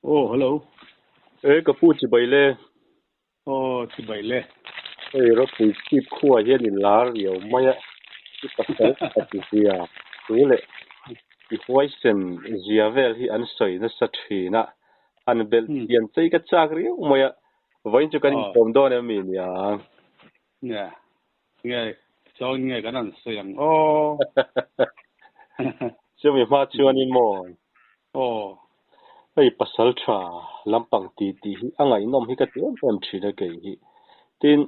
Aw hello. E ka pu chibai le. Aw chibai le. Hei ropui chhip khuaah hian i lar riau mai a, i pasal khat zia thu leh i huaisen zia vel hi an sawi nasa thin a, han belh thian chei ka chak riau mai a, vawiin chu kan inkawm dawn em mi niang? Nge nge chuan nge kan han sawi ang aw. Chumi hma chuanin maw? Aw. Hei pasal tha lampang ti tih hi a ngaihnawm hi ka ti em em thin a kei hi. Tin,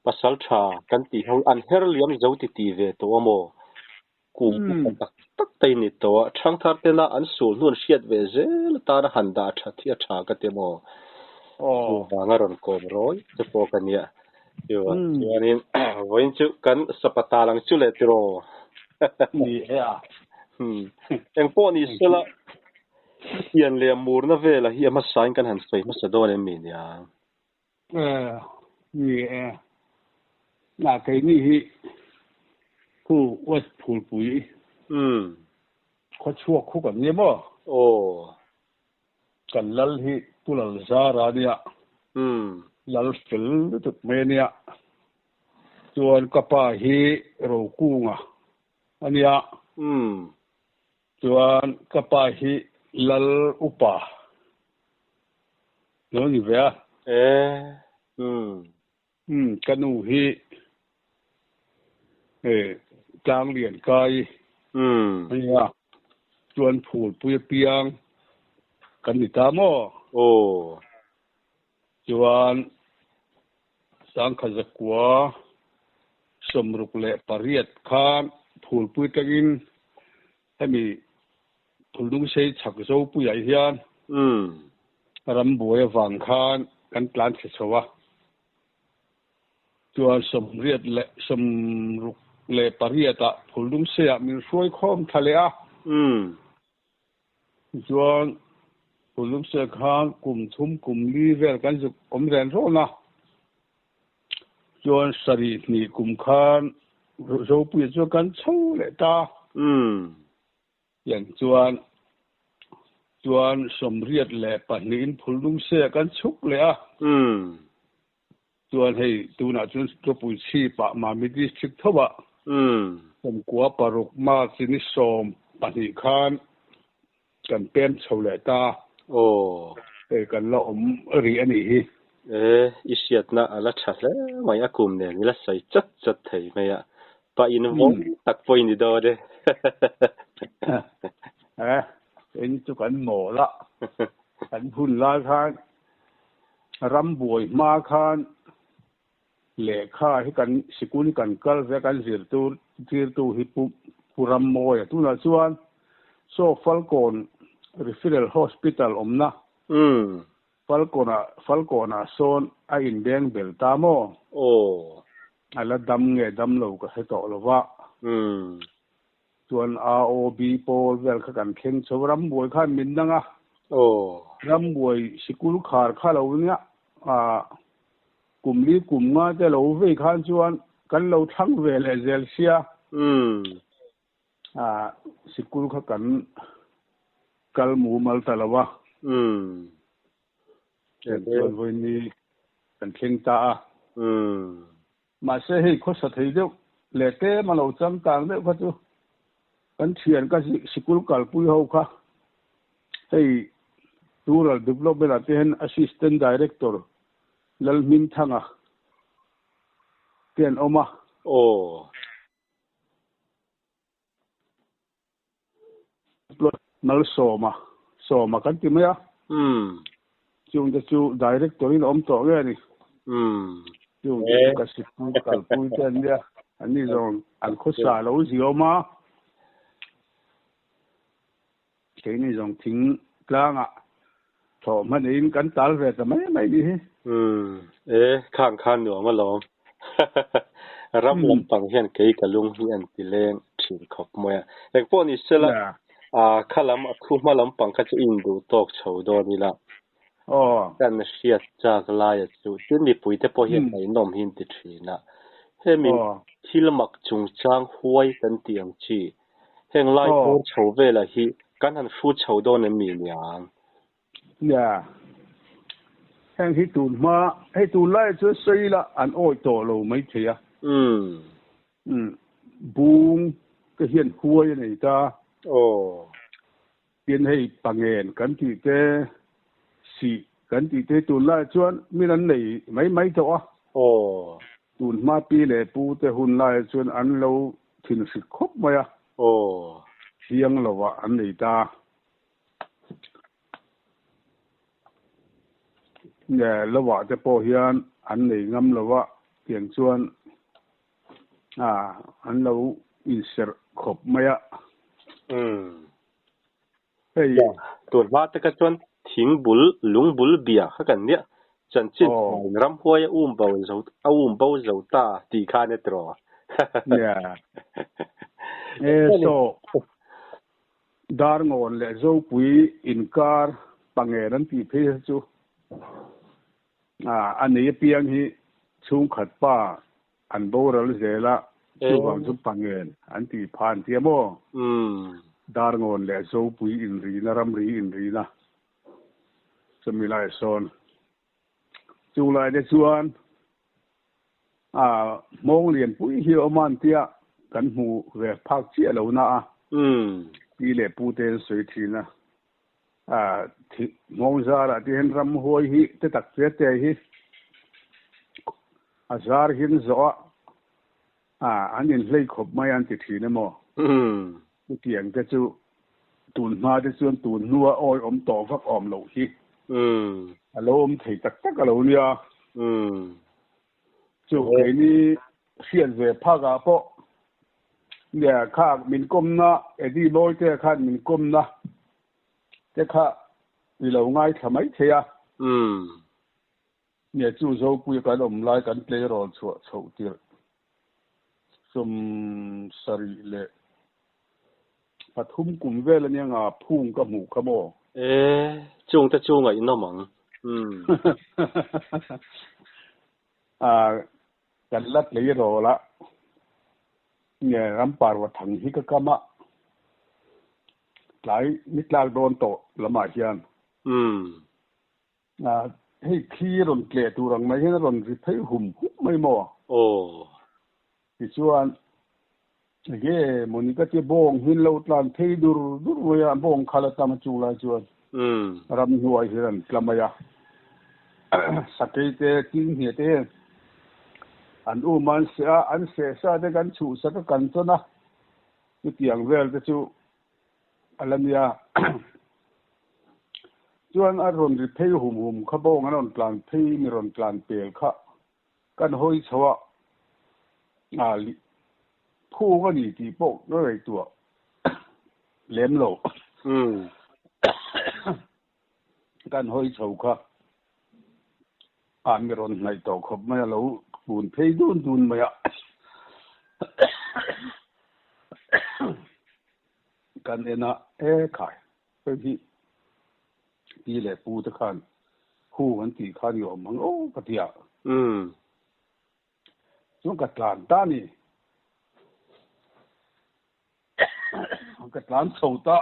pasal tha kan tih ho an her liam zo ti ti ve tawh a maw? Kum upa tak tak te in ni tawh a, thangthar tena an sul hnu an hriat ve zel atana han dah that hi a tha ka ti maw? Chuvang a rawn kawm rawi te pawh ka nia. Chuvang chuanin vawiin chu kan sapa tal ang chu leh tiraw? Ni e a. Engpawh ni sela pian leh murna vela hi a hmasain kan han sawi hmasa dawn em mi nia? Ni e. Na keini hi khu West Phulpui khaw chhuak khu kan nia maw? Aw. Kan lal hi Pu Lalzara a nia. Lal fel lutuk mai a nia. Chuan ka pa hi Rokunga a nia. Chuan ka pa hi Lal upa lo ni ve a. E umm. Umm ka nu hi e Tlanglian kai Umm. A nia. Chuan Phulpui apiang kan ni ta maw? Aw. Chuan Sangkhazakua 68 khan Phulpui tangin hemi Phulnungsei chhak Zopuiah hian rambuai avang khan kan tlan chhe chho a. Chuan 68 ah Phulnungseiah min hruai khawm thla leh a. Tichuan, Phulnungsei khan kum thum kum li vel kan zuk awm ren rawn a. Chuan 72 kum khan Zopuia chuan kan chho leh ta. Tiang chuan chuan 82 in Phulnungsei ah kan chhuk leh a. Chuan hei tunah chuan Ropui chhipah Mami District tho ah 96 March ni 12 khan kan pem chho leh ta. Aw. Hei kan la awm rih a nih hi. E, i hriatna a la tha hle mai, a kum nen i la sawi chat chat thei mai a, pa in vawng tak pawh i ni dawn e. E, in chu kan mawl a, kan hun lai khan ram buai hma khan lehkha hi kan sikul hi kan kal ve a, kan zirtur tirtu hi Pu Pu Rammawia tunah chuan saw Falkawn Referral Hospital awmna Falkawn ah Falkawn ah sawn a inbeng bel ta maw? Aw. A la dam nge dam lo ka hre tawh lo va. Chuan AOB pawl vel kha kan thleng chho rambuai khan min dang a. Aw. Rambuai sikul khar kha lo nia ah kum li kum nga te lo vei khan chuan kan lo thlang ve leh zel sia. Ah sikul kha kan kal mumal ta lo a. Chuan vawiin kan thleng ta a. Mahse hei khawsa thei deuh leh tlem a lo changkang deuh kha chu kan thian ka sikul kalpui ho kha hei Rural Development ah te hian Assistant Director Lalhmingthanga te an awm a. Aw. Malsawma, Sawma kan ti mai a. Chung te chu Director in a awm tawh nge a ni. Chung te chu ka sikul kalpui te an nia. An ni zawng an khawsa lo zi awm a. Keini zawng thing tlangah thawh hman eiin kan tal ve ta mai mai ni hi. E, khang khan nuam alawm. Ram lampang hian kei ka lung hi an ti leng thin khawp mai a. Engpawh ni sela, kha lam a thu hma lampang kha chu i induh tawk chho dawn ila. Kan hriat chak laia chu tin mipuite pawh hian ngaihnawm hi an ti thin a. Hemi thil mak chungchang huai kan tih ang chi, heng lai bawr chho vela hi kan han hrut chho dawn em mi niang? Nia, heng hi tun hma, hei tunlaiah chuan sawi ila an awi tawh lo maithei a. Umm, bung te hian huai a nei ta. Aw. Tin hei pangen kan tih te, sih kan tih te hi tunlaiah chuan min an nei mai mai tawh a. Aw. Tun hma pi leh pu te hun laiah chuan an lo thinhrik khawp mai a. Aw. Thiang lovah an nei ta. Lovah te pawh hian an nei ngam lo a, tiang chuan an lo inserh khawp mai a. Hei. Tun hma te kha chuan thing bul, lung bul bia kha kan nia. Chanchin thain ramhuai a um bo zo, a um bo zo ta tih kha a ni tiraw? Nia. E saw. Darngawn leh Zopui inkar pangen an tih phei hi chu a nei apiang hi chhungkhat pa an boral zel a, chuvang chu pangen an tih pha an tia maw? Darngawn leh Zopui inrina, ramri inrina chumi lai sawn chung lai te chuan A hmawng lianpui hi a awm a an tia kan hmu ve phak chiah lo na a. Pi leh pu te an sawi thin a. A hmawng zarah te hian ramhuai hi te tak te te hi a zar hian zawh a a an inhlei khawp mai an ti thin emaw. Chutiang te chu tun hma te chuan tun hnua awi awm tawh vak awm loh hi a lo awm thei tak tak a lo nia. Chu keini hriat ve phakah pawh nia kha min kawmna Eddie Mawite khan min kawmna te kha i lo ngaithla mai thei a. Nia chu Zopuia kan awm lai kan tleirawl chhuah chhoh tirh 73 kum vel ania nga phung ka hmuh kha maw? E, chungte chu ngaihnawm ang. Umm. A, kan la tleirawl a, nge ramparva thang hi ka kam a, tlai ni tlak dawn tawh lamah hian. Umm. Hei thli rawn tleh tur ang mai hian a rawn ri phei hum hum mai maw? Aw. Tichuan, enge mawni ka tia bawng hi an lo tlan phei dur dur mai a, bawng khal a tam a chung lai chuan ramhnuai hian an tla mai a. Sakei te, tinghne te an um a, an seh a, an seh sa te kan chhuhsak a, kan chawn a, chutiang vel te chu a la nia. Chuan a rawn ri phei hum hum kha bawng an rawn tlan phei mi rawn tlan pel kha kan hawi chho a, ah phung a ni tih pawh ka ngaihtuah lem lo. Kan hawi chho kha ah mi rawn hnaih tawh khawp mai a lo kun phei dun dun mai a. Kan en a, e khai, hei hi pi leh pu te khan hu an tih kha ni awm ang aw ka ti a. Chuan ka tlan ta a ni. Ka tlan chho ta.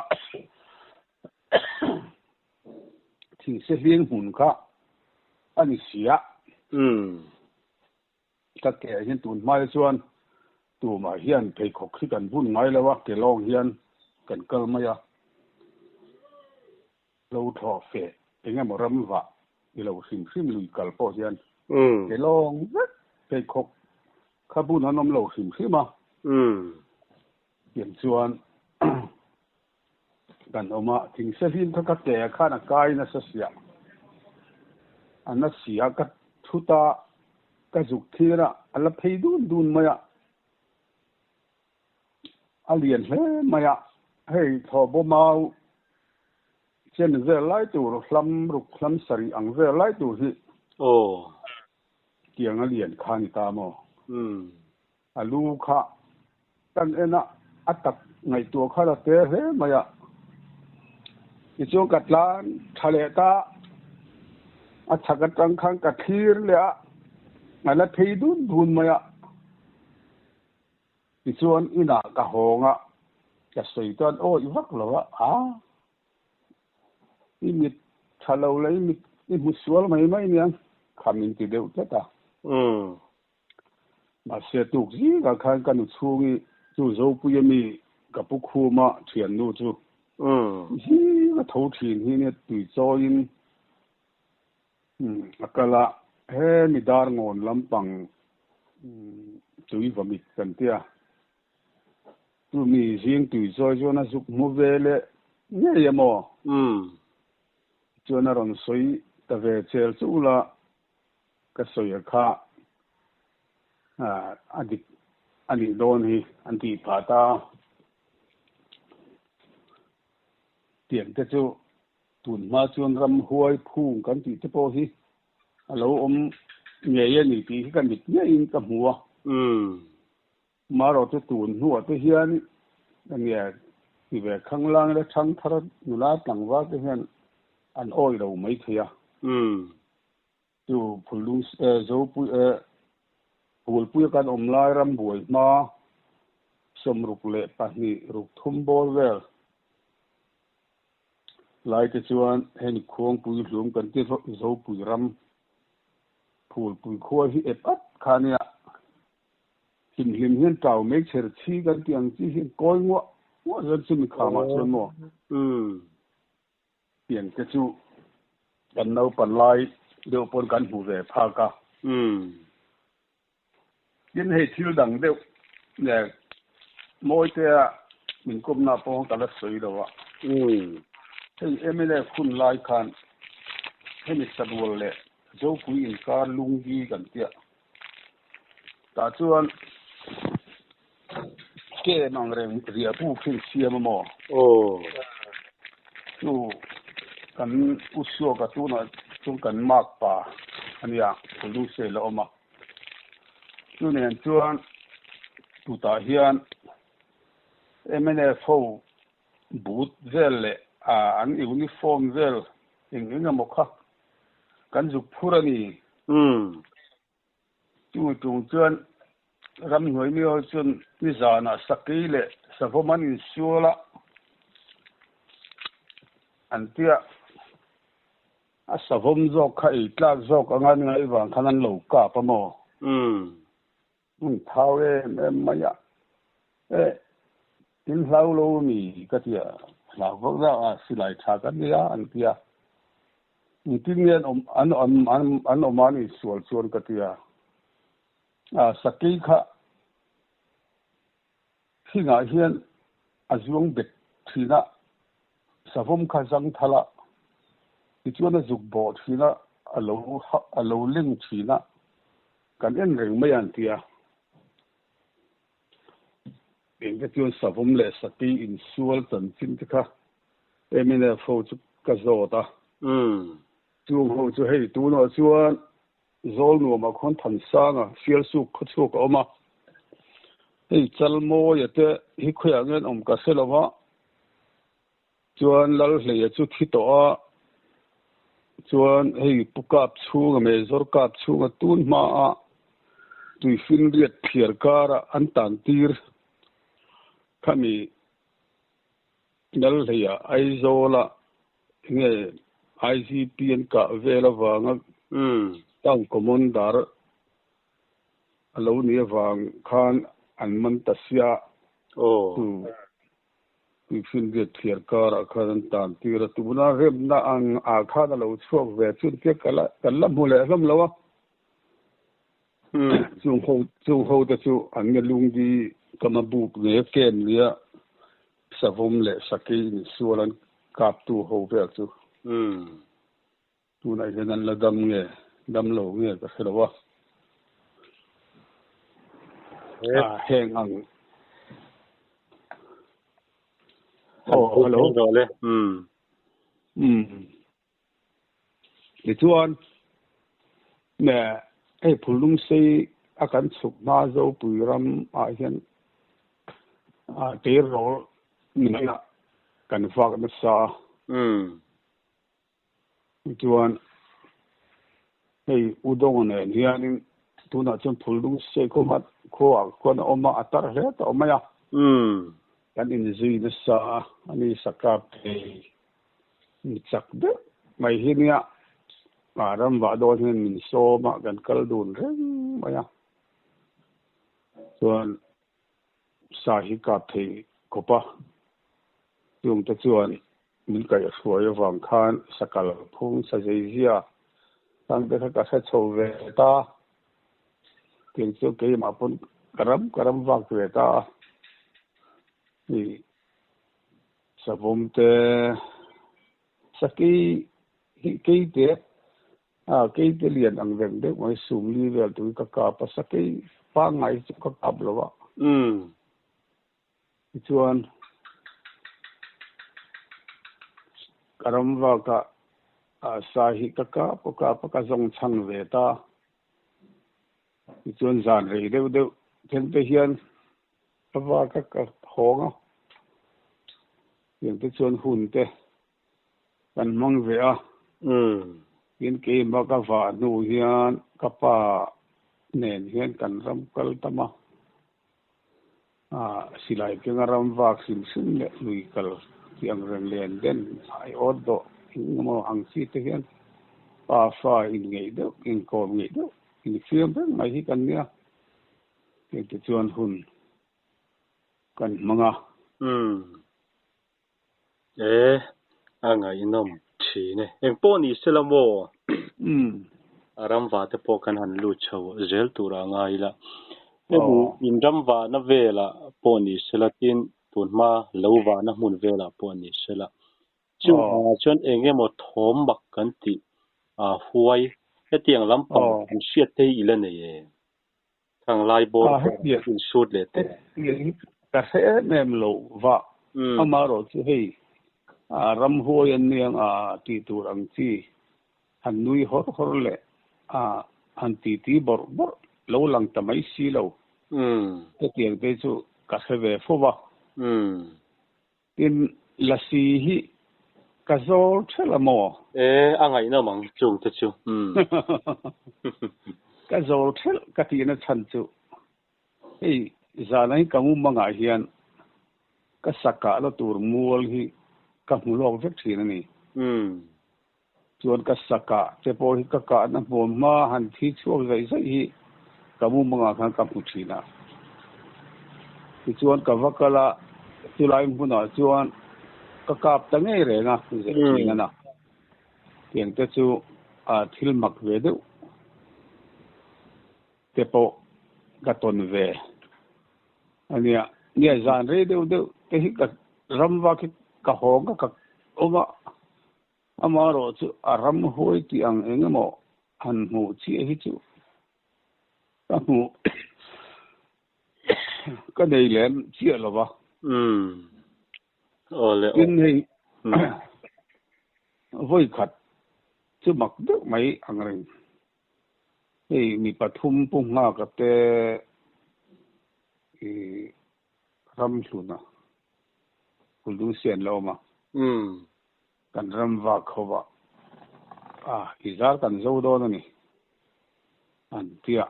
Thingse hling hmun kha a ni si a. Ka ke ah hian tun hmai chuan tumah hian pheikhawk hi kan bun ngai lo a, ke lawng hian kan kal mai a. Lo thlawh feh eng emaw ram vah i lo hrim hrim lui kal pawh hian ke lawng vek pheikhawk kha bun an awm lo hrim hrim a. Tiang chuan kan awm a, thingse hlim kha ka ke ah khan a kai nasa sia, a na si a, ka thut a, ka zuk thlir a, a la phei dun dun mai a, a lian hle mai a, hei thlawhbaw mau chen vel lai tur hlam ruk hlam sarih ang vel lai tur hi tiang a lian kha a ni ta maw? A lu kha kan en a, a tak ngaihtuah kha la te hle mai a. Tichuan ka tlan tha leh ta, a chhak atang khan ka thlir leh a, a la phei dun dun mai a. Tichuan inah ka hawng a, ka sawi chuan awi vak lo a, a i mit. Tha lo leh i mit i hmu sual mai mai nia, kha min ti deuh tlat a. Mahse tuk zingah khan ka nu chhungi chu Zopuia mi ka pu khuma thiannu chu zing a tho thin hi nia tui chawiin a kal a, he mi dar ngawn lampang tui va mit kan tia. Chu mi zing tui chawi chuan a zuk hmu ve leh ngei emaw? Chuan a rawn sawi ta ve chel chu ula ka sawi a kha a dik a nih dawn hi an tih phah ta. Tiang te chu tun hma chuan ramhuai phung kan tih te pawh hi a lo awm ngei a ni tih hi ka mit ngeiin ka hmu a. Marawh chu tun hnuah te hian enge ti ve khanglang leh thangthar nula tlangval te hian an awih lo mai thei a. Chu Phulung Zopui Phulpuia kan awm lai ram buai hma 62 ruk thum bawr vel lai te chuan hemi khuangpui hlum kan ti Zopui ram Phulpui khua hi ep at kha nia. Hlimhlim hian tau mai chher chhi kan tih ang chi hian kawi nguah nguah chuan chumi khamah chuan maw tiang te chu kan naupan lai deuh pawn kan hmu ve phak a. Tin hei thil dang deuh nge Mawitea min kawmna pawh ka la sawi lo a. Hei mla hun lai khan hemi sabual leh Zopui inkar lungdi kan tia. Tah chuan kem ang reng riah buk hi an siam a maw? Aw. Chu kan u Suaka tunah chuan kan mark pa a nia, Phullusei la awm a. Chu nen chuan tutah hian mnf ho boot vel leh an uniform vel eng eng emaw kha kan zuk phur a ni. Chumi tum chuan ramhnuai mi ho chuan nizanah sakei leh savawm an insual a, an tia a savawm zawk kha ei tlak zawk anga ni ngaih vang khan an lo kap a maw? Hmun thau em em mai a, e in hlau lo mi ka ti a, hlau vak zak a silai tha kan nei a an ti a, engtin nge an awm an an an awm a an insual chuan ka ti a, a sakei kha thingah hian a zuang bet thin a, savawm kha zang thal a, tichuan a zuk bawh thin a, a lo a lo leng thin a. Kan en reng mai an ti a. Engte chuan savawm leh sati insual chanchin te kha mnf ho chu ka zawt a. Chung ho chu hei tunah chuan Zawlnuamah khuan Thansanga Sialsuk khawchhuak a awm a. Hei Chalmawia te hi khawiah nge an awm ka hre lo va. Chuan Lalhleia chu thi tawh a, chuan hei Pu Kap chhunga Mezawr Kap chhunga tun hmaa tuifinriat thliar kara an tan tir khami Lalhleia Aizawla enge IGP an kah vel avanga Town Commander a lo nih avang khan an man ta sia. Tuifinriat thliar karah khan an tan tir a, tuna remna ang ah khan a lo chhuak ve chu tia ka la kan la hmu leh hlawm lo a. Chung ho chung ho te chu an nge lungdi kama buk nge kem nia savawm leh sakei insual an kaptu ho vel chu. Tunah hian an la dam nge dam lo nge ka hre lo a. Heng ang. Aw hello. Tichuan hei Phulungsei a kan chhuk hma Zopui ram ah hian tirawl ni mai a kan vak nasa a. Chuan hei U Dawnga nen hianin tunah chuan Phulung Sekhawmhat khuaah khuan a awm a, a tar hle tawh mai a. Kan inzui nasa a, ani sakap thei mi chak deuh. mai hi nia a ram vah dawn hian min sawm a kan kal dun reng mai a chuan sa hi kap thei khawp a chung te chuan min kaihhruai avang khan sakal phung sa zei zia khang te kha ka hre chho ve ta tiang chu keimah pawn ka ram ka ram vak ve ta a hei savawm te sakei hi keite a keite lian ang reng deuh mai sumli vel tur hi ka kap a sakei pangngai hi chu ka kap lo a. Tichuan ka ram vaka sa hi ka kap ka kap a ka zawng chhang ve ta. Tichuan zan rei deuh deuh then te hian ka vak a ka hawng a. Tiang te chuan hun te kan hmang ve a. Tin keimah ka vah hnu hian ka pa nen hian kan ram kal tam a. Silai kenga ram vak hrim hrim leh lui kal tih ang reng len den ai awt dawh eng emaw ang chi te hian pa fa inngeih deuh, inkawm ngeih deuh, infiam reng mai hi kan nia. Heng te chuan hun kan hmang a. Umm. E, a ngaihnawm thin e. Eng pawh ni se la maw? A ramva te pawh kan han lut chho zel tur a ngai ila. Hemi in ramvahna velah pawh ni se la tin tunhma lo vahna hmun velah pawh ni se la. Chuvangah chuan eng emaw thawm mak kan tih a huai hetiang lampang an hriat te hi i la nei em? Khang lai bawr pawh in sut leh teh. Ka hre em em lo va, amaherawh chu hei ramhuai an niang a tih tur ang chi han nui hawr hawr leh han titi bawrh bawrh lo lang ta mai si lo. Hetiang te chu ka hre ve fo va. Tin, lasi hi ka zawl ṭhelh a maw? E, a ngaihnawm ang chung te chu. Umm. Ka zawl ṭhelh ka tihna chhan chu hei zana hi ka mumangah hian ka sa kahna tur mual hi ka hmu lawk vek ṭhin a ni. Umm. Chuan ka sa kah te pawh hi ka kahna hmuam hma han thi chhuak zaih zaih hi ka mumangah khan ka hmu thin a. Tichuan ka va kal a, chulai hmunah chuan ka kap ta ngei reng a, zeh thin a na. Tiang te chu a thil mak ve deuh te pawh ka tawn ve a nia. Nia zan rei deuh deuh te hi ka ram vak hi ka hawng a ka awm a. Amaherawh chu a ram huai tih ang eng emaw han hmuh chiah hi chu ka hmuh ka nei lem chiah lo va. Umm. Aw le aw. Tin hei vawi khat chu mak deuh mai ang reng. Hei mi pathum pu nghaka te i ram hluna Kuldu sian la awm a. Umm. Kan ram vak ho ah a i zar kan zo dawn a ni an tia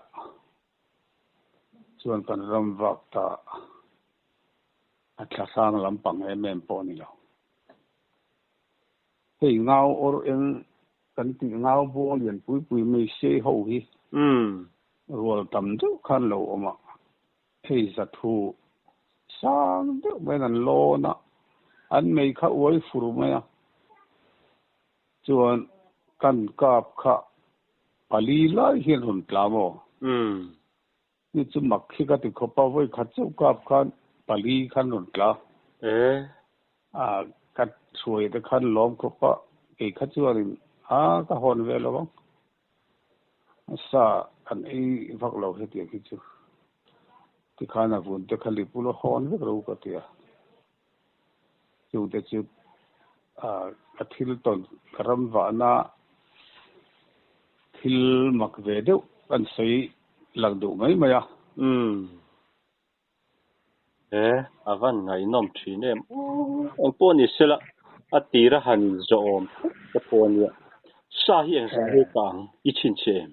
chuan kan ram vak ta a thla hrang lampang em em pawh a ni lo. Hei ngau awr eng kan tih ngau buang lian pui pui mai sei ho hi rual tam deuh khan lo awm a. Hei zathu sang deuh maiin an lawn a, an mei kha uai fur mai a, chuan kan kap kha pali lai hian rawn tla maw? Ni chu mak khi ka ti khawp a, vawi khat chauh kap khan pali khan rawn tla. A, ka hruai te khan lawm khawp a, kei kha chuanin a ka hawn ve lo ang. Sa kan ei vak lo hetiang hi chu tikhan a vun te kha lipul a hawn vek lo ka ti a, chungte chu ka thil tawn ka ram vahna thil mak ve deuh kan sawi lang duh mai mai a. Umm. E, a van ngaihnawm thin em. Eng pawh ni sela, a tir a han zawhawm phawt te pawh a nia. Sa hi eng zah nge ka ang i chhinchhiah em?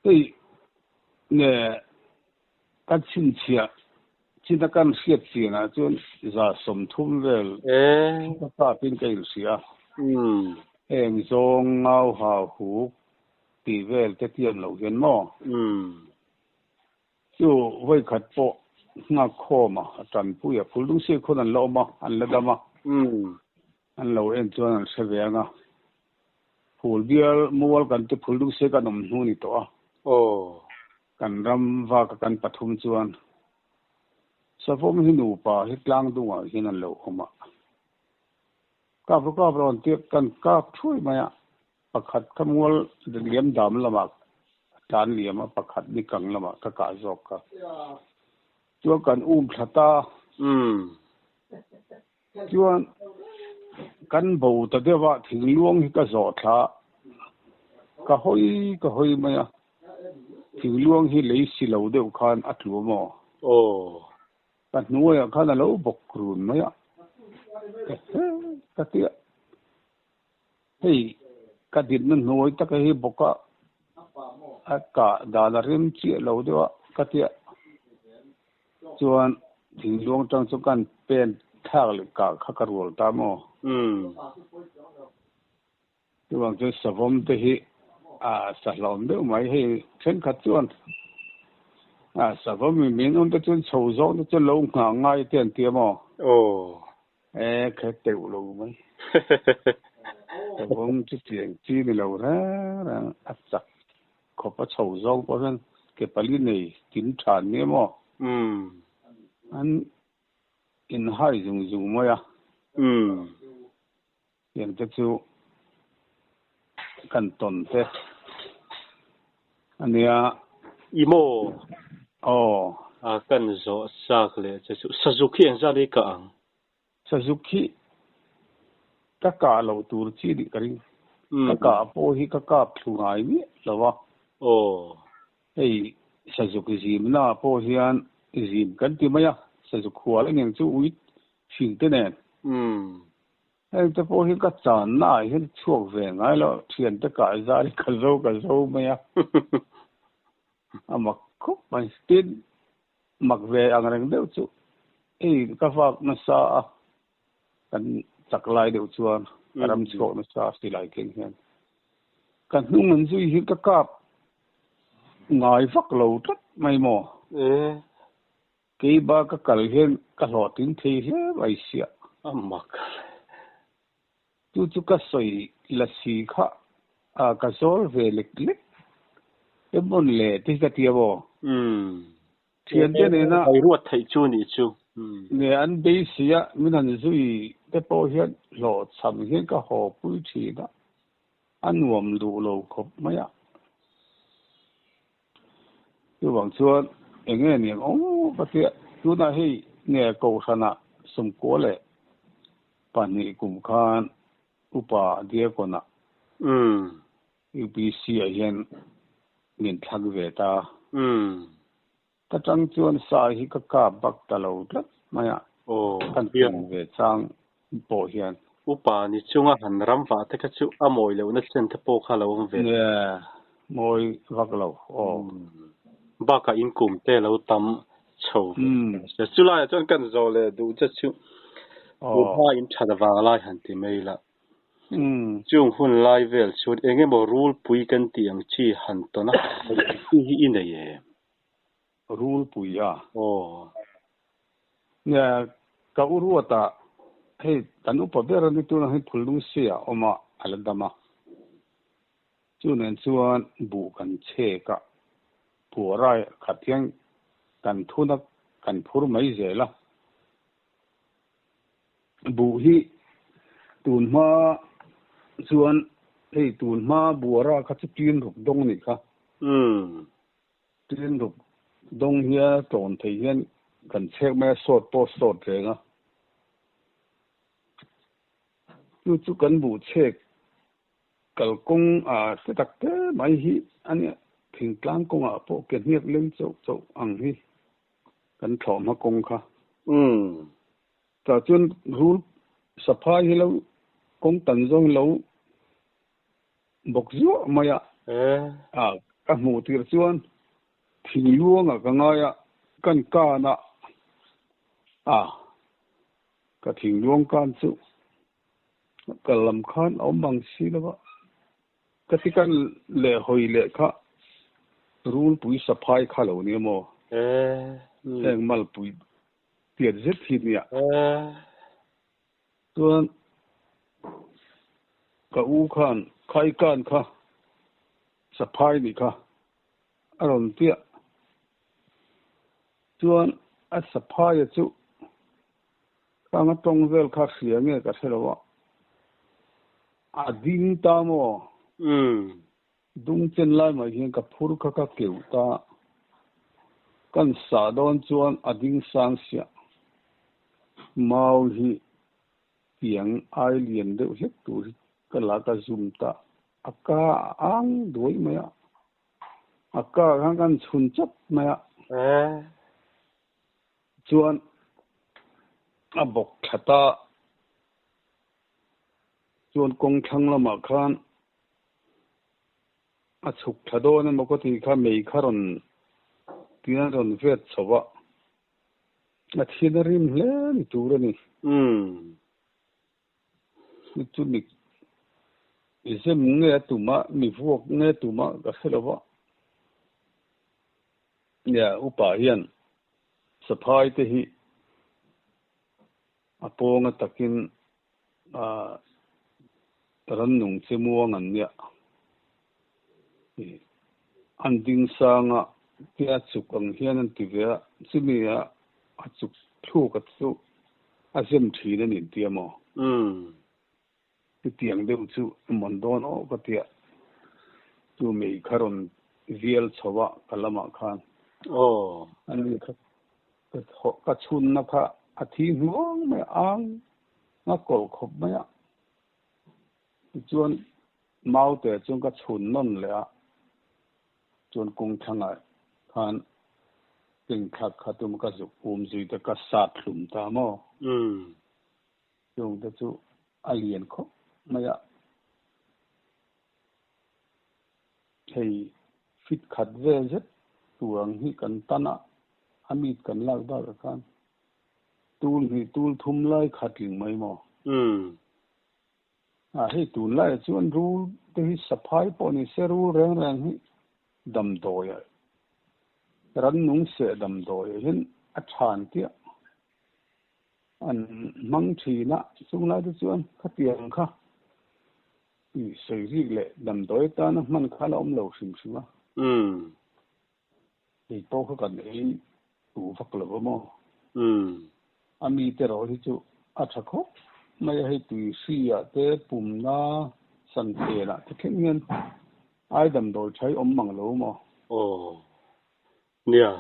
Hei nge ka chhinchhiah chin a kan hriat chianah chuan 30 vel ka kapin ka inhria. Umm. Heng zawng ngau ha huk tih vel te tiam loh hian maw? Chu vawikhat pawh nghak khawm a, a tanpui a, Phuldung sir khawn an la awm a, an la dam a. An lo en chuan an hre ve ang a. Phul bial mual kan te Phuldung sir kan awm hnu ni tawh a. Kan ram vaka kan pathum chuan Savawm hi nupa hi tlang dungah hian an lo awm a. Kap ru kap rawn tir kan kap thuai mai a, pakhat kha mual liam dam lamah a tlan liam a, pakhat ni kang lamah ka kah zawk kha. Chuan kan um thla ta. Chuan kan bo ta deuh a, thingluang hi ka zawh thla a, ka hawi ka hawi mai a, thingluang hi lei si lo deuh khan a tlu maw? Ka hnuaiah khan a lo bawk run mai a, ka he ka ti a, hei ka dinna hnuai taka hi bawk a, a kah dan a rem chiah lo deuh a ka ti a, chuan thingluang tang chu kan pen thlak leh kah kha ka rual ta maw? Chuvang chuan savawm te hi a sa hlawm deuh mai. Hei thenkhat chuan a savawm in min awm te chuan chho zawk te chuan lo nghah ngai te an ti a maw? E khe teuh lo mai. Savawm chu chiang chi ni lo reng reng a chak khawp a chho zawng pawh hian ke pali nei tin tha an ni a maw? An inhai zung zung mai a. Tiang te chu kan tawn te a nia. I maw? Aw. A kan zawh chak leh che chu Sazuk hi engzat i kah ang? Sazuk hi ka kah loh tur chi nih ka ring. Ka kah pawh hi ka kap thlu ngai miah lo a. Aw. Hei Sazuk zimna pawh hian zim kan ti mai a, Sazuk hual eng eng chu ui fing te nen. Heng te pawh hi ka channa ah hian chhuak ve ngai lo, thiante kah zai ka zo ka zo mai a, a mak khawp mai. Tin, mak ve ang reng deuh chu hei ka vak nasa a, kan chak lai deuh chuan ka ram chhuak nasa a silai keng hian. Ka hnung an zui hi ka kap ngai vak lo tlat mai maw? Keiba ka kal hian ka hlawhtling thei hle mai sia. A mak hle. Chu chu ka sawi la si kha a ka zawl ve lek lek emawn le te hi ka ti a maw? Thiante nena. Hai ruat theih chu nih chu. Nge an beisei a min han zui te pawh hian hlawhchham hian ka haw pui thin a, a nuam duh lo khawp mai a. Chuvang chuan eng nge ni ang aw ka tia, tunah hei nge Kohhranah sawmkua leh pahnih kum khan Upa Diakonah UPC ah hian min thlak ve ta. Ka tang chuan sa hi ka kap bak ta lo tlat mai a, kan tum ve chang pawh hian. Upa ni chunga han ram vah te kha chu a mawi lohna chen te pawh kha lo awm ve. Nia, mawi vak lo aw. Bakah in kum te lo tam chho ve ta se. Chulaiah chuan kan zawh leh duh che chu Upa in that vang lai han ti mai la. Chung hun lai vel chuan eng emaw rulpui kan tih ang chi han tawn a, chi hi i nei em? Rulpui a. Aw. Nia, ka u ruat a, hei kan upa ber a ni tuna hei Phulnungsi ah awm a, a la dam a. Chu nen chuan buh kan chhek a, phuarai khat hian kan thun a, kan phur mai zel a. Buh hi tun hma chuan hei tun hma buara kha chu tin ruk dawng a nih kha. Tin ruk dawng hian tlawn thei hian kan chhek mai a, sawt pawh sawt reng a. Chu chu kan buh chhek kalkawng a te tak te mai hi a nia, thingtlang kawngah pawh ke hniak leng chauh chauh ang hi kan thlawh hma kawng kha. Tah chuan rul saphai hi lo kawng tan zawng hi lo bawk zuah mai a. A ka hmuh tir chuan thingluangah ka ngai a, kan kan a, a ka thingluang kan chu. Kal lam khan a awm ang si lo va, ka ti kan leh hawi leh kha rulpui saphai kha lo nia maw? Heng malpui tiat zet hi nia. Chuan ka u khan khaikan kha saphai nih kha a rawn piah. Chuan a saphaia chu khang a tawng vel kha hria nge ka hre lo a, a ding ta maw? Dung chen lai mai hian ka phur kha ka keuh ta. Kan sah dawn chuan a ding sang siah. Mau hi tiang ai lian deuh hlek tur hi ka la ka zum ta. A ka a ang duai mai a. A ka khan kan chhun chawp mai a. Chuan a bawk thla ta. Chuan kawng thlang lamah khan a chhuk thla dawn emaw ka tih kha mei kha rawn tian rawn vet chho a, a thian a rim hle ni tur a ni. Chu chu mi zem nge a tum a, mi vuak nge a tum a ka hre lo va. Nia, upa hian saphai te hi a pawnga takin rannung che muang an nia. An ding sanga tia chuk ang hian an ti ve a, chumi a a chuk thluk a chu a zem thin a ni tia maw? Chutiang deuh chu mawn dawn aw ka tia, chu mei kha rawn vial chho a ka lamah khan. Ani kha ka chhunna kha a thi hnuang mai a, ang a kawlh khawp mai a. Tichuan Maute chuan ka chhun nawn leh a, chuan kawng thlangah khan kengthlak kha tum ka zuk um zui te ka sat hlum ta maw? Chungte chu a lian khawp mai a, hei fit khat vel zet tur ang hi kan tan a, a mit kan lak bakah khan tul hnih tul thum lai khat tling mai maw? A hei tunlaiah chuan rul te hi saphai pawh ni se rul reng reng hi damdawiah rannung seh damdawiah hian a than tiah an hmang thin a, chunglai te chuan khatiang kha sawi rik leh damdawi atana hman kha la awm lo hrim hrim a. Kei pawh kha kan ei duh vak lo a maw? A mite erawh hi chu a tha khawp mai a, hei tui hri ah te pumna san chen ah te thleng hian ai damdawi tha hi awm mang lo maw? Aw. Nia,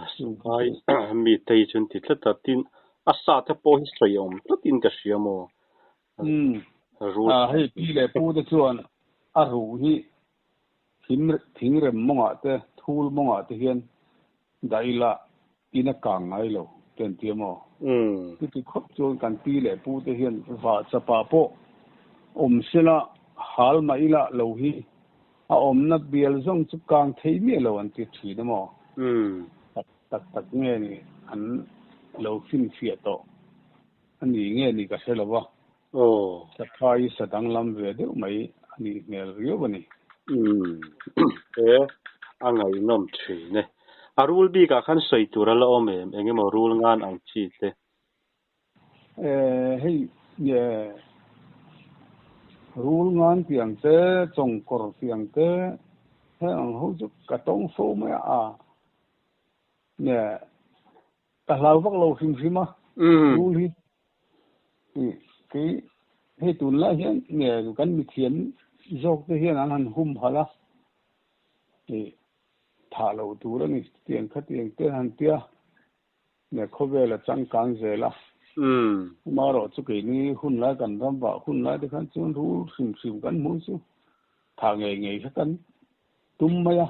ai mite hi chu an ti tlat a, tin a sa te pawh hi sawi awm tlatin ka hria maw? Rul. Hei pi leh pu te chuan a ruh hi Thingrem mawngah te, thul mawngah te hian dah ila in a kang ngai lo te an ti a maw? Chuti khawp chuan kan pi leh pu te hian vah chapah pawh awm sela hal mah ila lo hi a awmna bial zawng chu kang thei miah lo an ti thin a maw? Tak tak tak nge ni an lo finfiah tawh a ni nge ni ka hre lo va. Aw. Saphai sa danglam ve deuh mai a nih hmel riau a ni. Umm. E, a ngaihnawm thin e. A rul bikah khan sawi tur a la awm em? Eng emaw rul ngan ang chi te? E, hei, e, rul ngan tih ang te, chawngkawr tih ang te, heng ang ho chu ka tawng fo mai a. E, Ka hlau vak lo hrim hrim a, rul hi kei hei tunlai hian nge kan mithiam zawk te hian an han hum halh a, thah loh tur a ni tiang khatiang te an han tia, nge khawvel a changkang zel a, amaherawh chu keini hunlai kan ram vah hunlai te khan chuan rul hrim hrim kan hmuh chu thah ngei ngei kha kan tum mai a.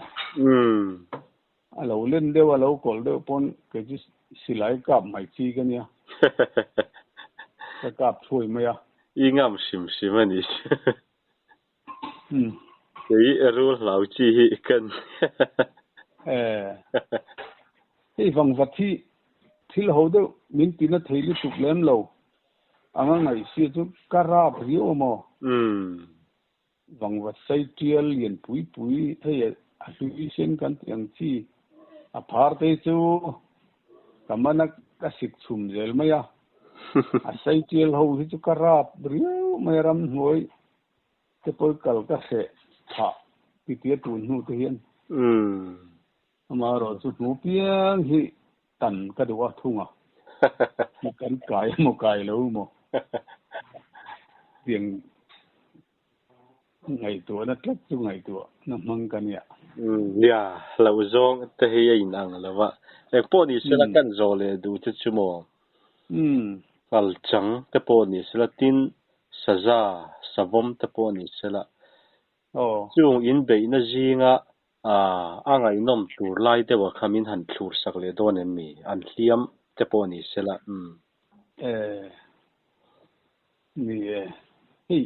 A lo len deuh a lo kawlh deuh pawn kei chu silai kap mai chi ka nia. Ka kap thuai mai a. I ngam hrim hrim a ni. Kei rul hlau chi hi ka ni. Eh. Hei vangvat hi thil ho deuh min tina thei lutuk lem lo. Anga ngaihsia chu ka rap riau a maw? Vangvat sai tial lian pui pui hei a hlui sen kan tih ang chi a phar te chu ka man a ka sik chhum zel mai a. A sai tial ho hi chu ka rap riau mai a ramhnuai te pawi kal ka hreh phah ti tia tun hnu te hian. Amaherawh chu hnu piang hi tan ka duh a thung a, kan kai emaw kai lo emaw tiang ngaihtuahna tlat chu ngaihtuahna hmang ka nia. Nia, hlauh zawng te hi a inang lo va, engpawh ni sela kan zawh leh duh te chu maw? Ngalchang te pawh ni sela, tin saza, savawm te pawh ni sela, chung inbeihna zinga A ngaihnawm tur lai deuh ah kha min han thlur sak leh dawn em mi? An hliam te pawh ni se la, umm. E, ni e. Hei,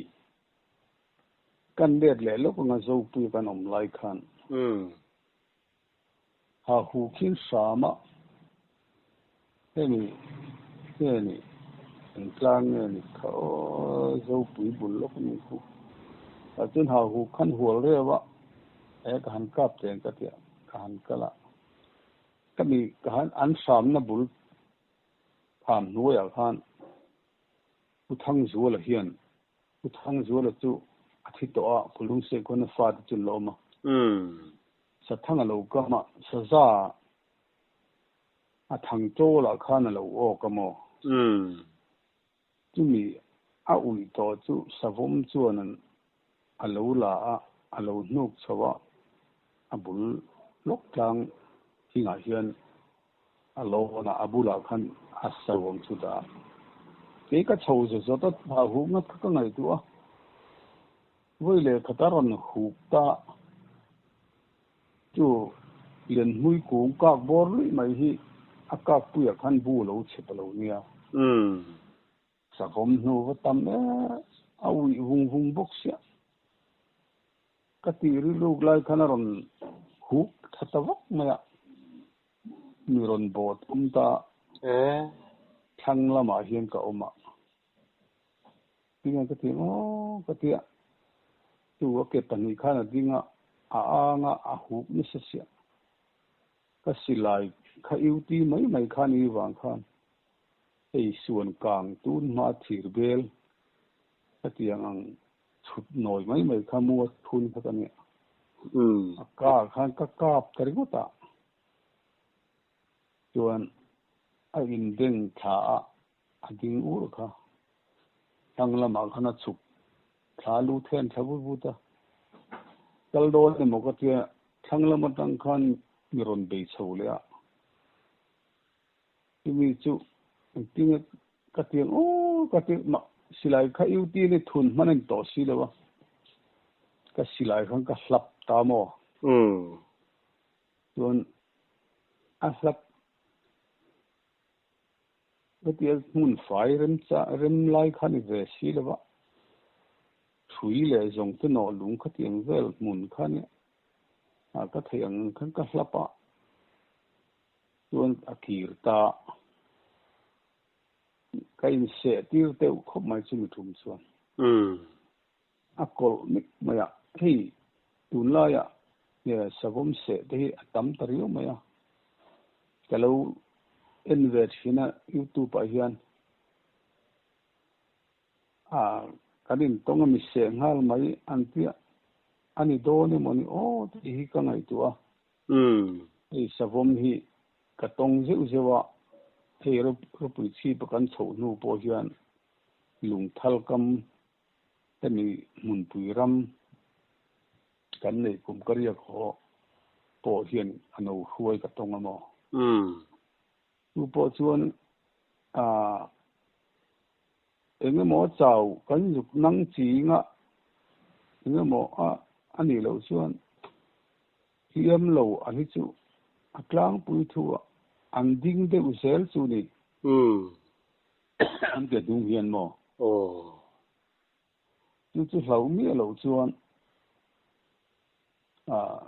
kan let leh lawk anga Zopui kan awm lai khan. Umm. Ha hu khin hram a, hemi nge ni, eng tlang nge ni kha aw, Zopui bul lawk a ni khu. Tah chuan ha hu khan hual reuh a, e ka han kap teng ka tia, ka han kal a. Ka mi ka han an hramna bul pham hnuaiah khan Pu Thangzuala hian Pu Thangzuala chu a thi tawh a, Kulungsei khuan a fate chu an la awm a. Sathang a lo kam a, saza a thang tawlah khan a lo awk a maw? Chumi a uih tawh chu savawm chuan a lo la a, a lo hnuk chho a, a bul lawk tlang thingah hian a lawn a, a bulah khan a savawm chu dah a. Kei ka chho zawt zawt a, thla huh ngat kha ka ngaihtuah a. Vawi leh khat a rawn huk ta chu Lianhmui kung kak bawr luih mai hi a kak puiah khan bu lo chhe ta lo nia. Sakawm hnu va tam e, a uih vung vung bawk sia. Ka tih riluk lai khan a rawn huk tha ta vak mai a, mi rawn bawh tum ta thlang lamah hian ka awm a. Tinge ka ti maw ka tia, chu a ke pahnih khan a ding a, a ang a, a hup nasa chiah. Ka silai kha UT mai mai khan i vang khan hei suan kang tun hma thir bel ka tiang ang chhut nawi mai mai kha mu a thun kha ka nia. A ka khan ka kap ta ringawt a, chuan a inbeng thla a, A ding ur kha thlang lamah khan a chhuk thla lu then thla vut vut a, kal dawn emaw ka tia thlang lam atang khan mi rawn bei chho leh a, chumi chu engtin nge ka ti ang aw ka ti mah silai kha U T ni thun hman a ni tawh si lo a, ka silai khan ka hlap ta maw? Chuan a hlap Hetia hmun fai rem lai kha ni ve si lo va, hrui leh zawng te nawh lung khatiang vel hmun kha nia a ka theih ang ang khan ka hlap a, chuan a kir ta ka inseh tir deuh khawp mai chumi tum chuan. A kawlh mek mai a, hei tunlaiah nge savawm seh te hi a tam ta riau mai a, ka lo en ve thin a youtube ah hian a kan intawng a mi seh nghal mai an tia a ni dawn emaw ni aw tih hi ka ngaihtuah a, hei savawm hi ka tawng zeuh zeuh a, hei ropui chhip a kan chhoh hnu pawh hian lungthal kam Hemi hmunpui ram kan neih kum ka riak haw pawh hian a no hruai ka tawng a maw? Chu pawh chuan eng emaw chau kan zuk nang chinga eng emaw a nih loh chuan hliam lo a hi chu a tlangpui thu ah an ding deuh zel chu ni. An ke hnung hian maw? Aw. Chu chu hlauh miah loh chuan ah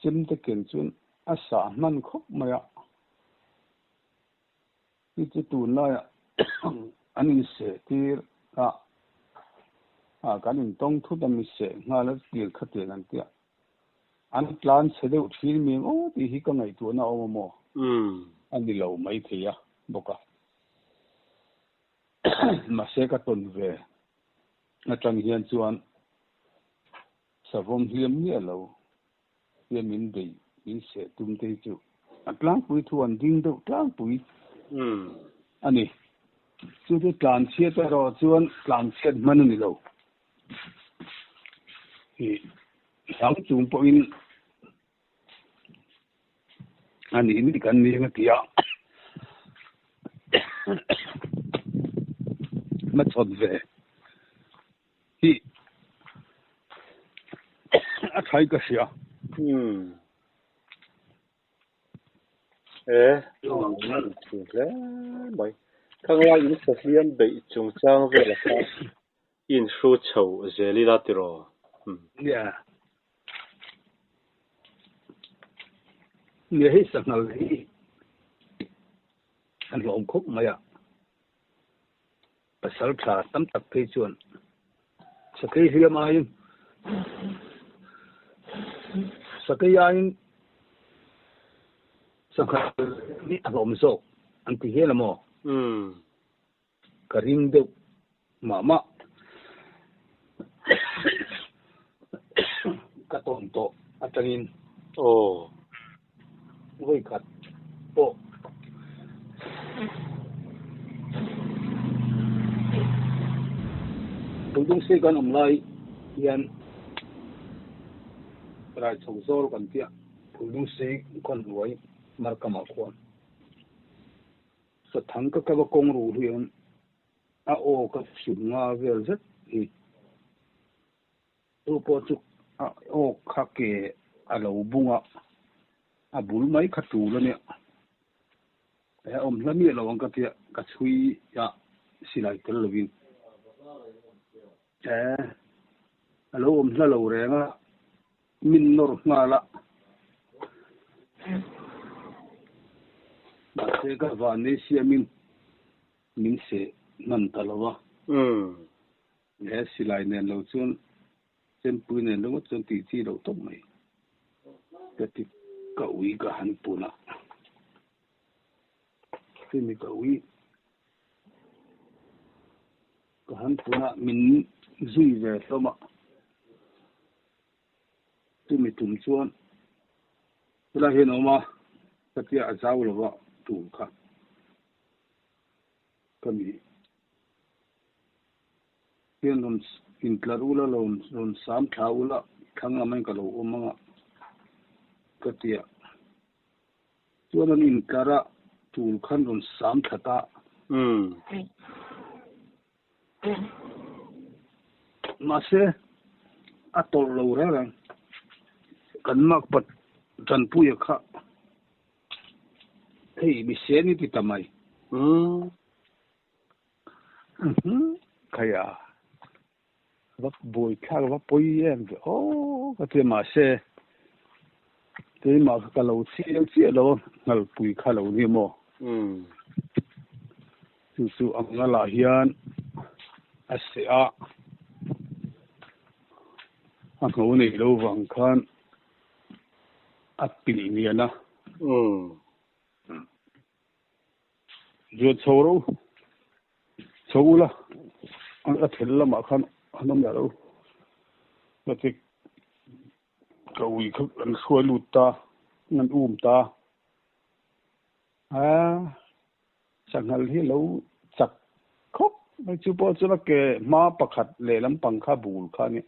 chemte ken chuan a sah hman khawp mai a. Chu chu tunlaiah an inseh tir a, A kan intawng thut a mi seh nghal a tir kha tiang an tia. An tlan chhe deuh thin mi ang aw tih hi ka ngaihtuahna a awm a maw? A ni lo mai thei a bawk a. Mahse ka tawn ve atang hian chuan savawm hliam miah lo tia min beih min seh tum te hi chu a tlangpui thu an ding deuh tlangpui a ni. Chu chu tlan chhiat erawh chuan tlan chhiat hman a ni lo. Ih hlau chung pawhin a nih ni kan ning a ti a. Hmachhawn ve hi a tha in ka hria. Umm. E, thin hle mai. Khanglai in sahliam beih chungchang vel kha i inhru chho zel ila tiraw? Umm. Nia. Nia hei sanghal hi an hlawm khawp mai a. Pasal tha tam tak phei chuan sakei hliam aiin sakei aiin sangha hi a hlawm zawk an ti hial a maw? Ka ring deuh mah mah. Ka tawn tawh atangin. Aw. Vawi khat pawh. Phuldungsei kan awm lai hian Raichho zawl kan tia Phuldungsei khawn hnuai Markamah khuan Sathang ka kava kawng ruh hian a aw ka hrim nga vel zet hi. Chu pawh chu a aw kha ke a lo bung a, a bul mai kha tul a nia. He awm hla miah lo ang ka tia, ka chhui a silai tel lovin. He a lo awm hla lo reng a, min nawr nghal a. Mahse ka van nei siamin min seh hman ta lo a. He silai nen lo chuan chempui nen ringawt chuan tih chi loh tawp mai. Ka ti ka ui ka han pun a. Chumi ka ui ka han pun a min zui ve hlawm a. Chumi tum chuan helai hian a awm a, ka tia a zau lova tur kha ka ni. Hian rawn intlar ula, rawn sam thla ula, thlang lam in ka lo awm ang a, ka ti a. Chuan an intlar a, tul khan rawn sam thla ta. Mahse, a tawlh lo reng reng. Kan makpa Tanpuia kha hei mi sen i ti ta mai. Khaia va buai thlak va pawi em ve aw ka ti a mahse keimah kha ka lo chiang chiah lo a nghalpui kha lo ni maw chu chu a ngalah hian a seh a a ngho nei lo vang khan a pilh lian a. Zuat chho ro chho ula a thel lamah khan an awm leh lo ka ti ka ui kha an hruai lut ta an um ta a sanghal hi lo chak khawp mai chu pawh chuan a ke hma pakhat leh lampang kha bul kha a nia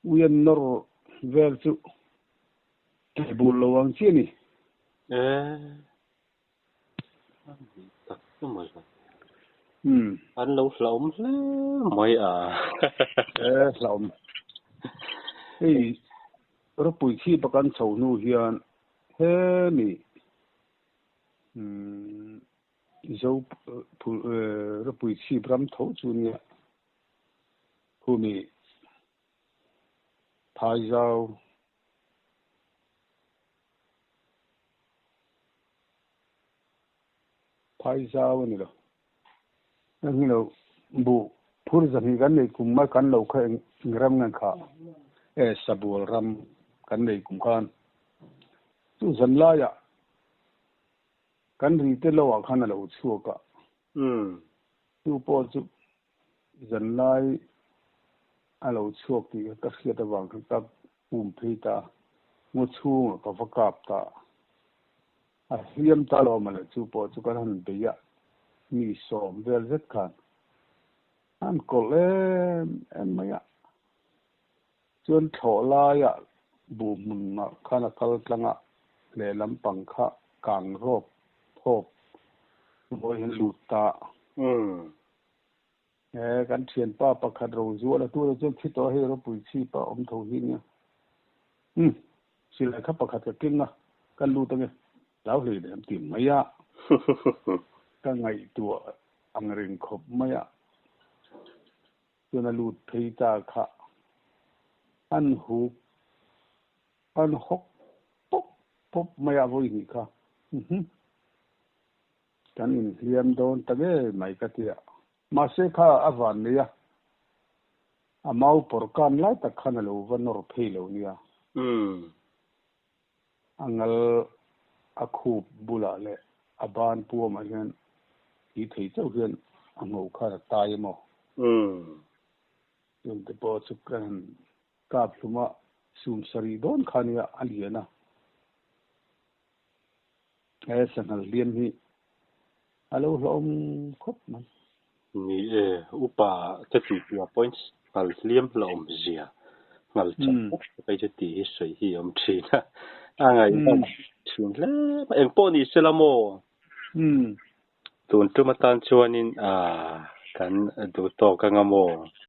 ui an nawr vel chu Ke bul lo ang chiah ni. E tak chu mai la. An lo hlauhawm hle mai a. E hlauhawm. Hei ropui chhip a kan chho hnu hian hemi Zo ropui chhip ram tho chu nia khumi Phaizau Phaizau a ni lo. Englo buh Phur zahnih kan nei kum a kan lo kha eng ram nge kha e sabual ram kan nei kum khan chu zan laiah kan ri te lo ah khan a lo chhuak a chu pawh chu zan lai a lo chhuak tih kha ka hriat avang khan ka pum phei ta a ngaw chhungah ka va kap ta a. A hliam ta lo mawle chu pawh chu kan han bei a, mi sawm vel zet khan an kawlh em em mai a. Chuan thlawh laiah buh hmunah khan a kal tlang a, lehlam pang kha kang rawp thawp mawi hian lut ta a. He kan thianpa pakhat Rozuala tunah chuan thi tawh hei ropui chhip a awm tho hi nia. Umm, silai kha pakhat ka keng a, ka lut ange, hlau hlei leh an ti mai a. Ka ngaihtuah ang reng khawp mai a, chuan a lut phei ta kha an huk, an hawk pawp pawp mai a vawi hnih kha. Umm. Kan inhliam dawn ta ngei mai ka ti a. Mahse kha a van nei a, a mau pawr kan lai tak khan a lo va nawr phei lo nia. A ngal a khup bulah leh a ban puamah hian thi thei chauh hian a ngho khan a tai emaw. Chungte pawh chu ka han kap hlum a, sum sarih dawn kha nia a lian a. He sanghal hliam hi a lo hlawm khawp mai. Ni e, upa te tih piah pawhin nghal hliam hlawm zia nghal chak tak tak ai chu tih hi sawi hi a awm thin a, a ngaihnawm thin hle mai. Engpawh ni se la maw? Tun tum atan chuanin kan duh tawk anga maw?